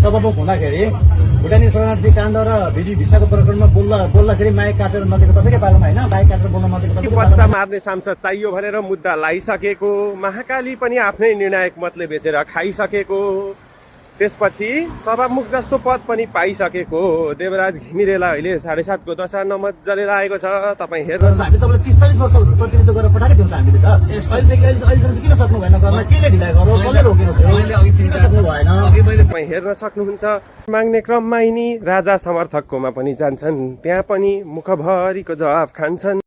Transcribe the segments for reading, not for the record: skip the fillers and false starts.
सभामुख हुँदाखेरि भुटानी शरणार्थी काण्ड र भिडी भिसाको प्रकरणमा बोल्दाखेरि माइक काटेर नदिएको तपाईँकै पालामा होइन, माइक काटेर बोल्न नदिएको तपाईँकै बच्चा पालामा। मार्ने सांसद चाहियो भनेर मुद्दा लाइसकेको, महाकाली पनि आफ्नै निर्णायक मतले बेचेर खाइसकेको, त्यसपछि सभामुख जस्तो पद पनि पाइसकेको देवराज घिमिरेलाई अहिले 7.5 को दशा नमजाले लागेको छ। तपाईँ हेर्नुहोस्, हामी तपाईँलाई 43 वर्ष प्रतिनिधित्व गरेर पठाएको थियौँ त हामीले त। अहिलेसम्म किन सक्नु भएन गर्न? केले ढिलाइ गर्यो? कसले रोकेको थियो? सक्नु भएन। तपाईँ हेर्न सक्नुहुन्छ। माग्ने क्रममा यिनी राजा समर्थककोमा पनि जान्छन्, त्यहाँ पनि मुखभरिको जवाफ खान्छन्।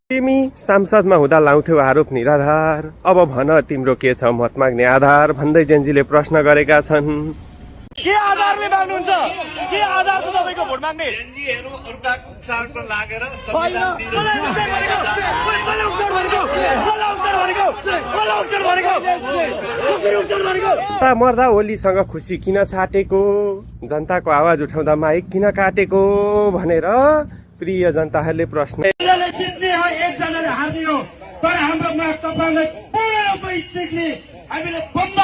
तिमी सांसदमा हुँदा लाउँथ्यौ आरोप निराधार, अब भन तिम्रो के छ मत माग्ने आधार भन्दै जेन्जीले प्रश्न गरेका छन्। के आधारले माग्नुहुन्छ? के आधार छ तपाईको भोट माग्ने? एनजीहरू उल्टा उक्साडको लागेर मर्दा ओलीसँग खुसी किन साटेको, जनताको आवाज उठाउँदा माइक किन काटेको भनेर प्रिय जनताहरूले प्रश्न। जित्ने हो, एकजनाले हार्ने हो, तर हाम्रोमा तपाईँलाई पूर्ण रूपमा सिक्ने हामीले बन्द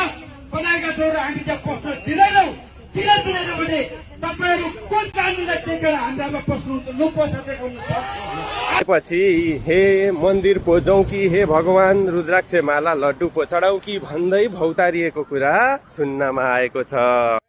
बनाएका छौँ र हामी त्यहाँ पस्न दिँदैनौँ। किन दिँदैनौँ भने तपाईँहरू कुन कानुनलाई टेकेर हाम्रामा पस्नुहुन्छ, नपसाएको हुन्छ। पछि हे मन्दिर पो जाउँ कि हे भगवान रुद्राक्ष माला लड्डु पो चढाउ कि भन्दै भौतारिएको कुरा सुन्नमा आएको छ।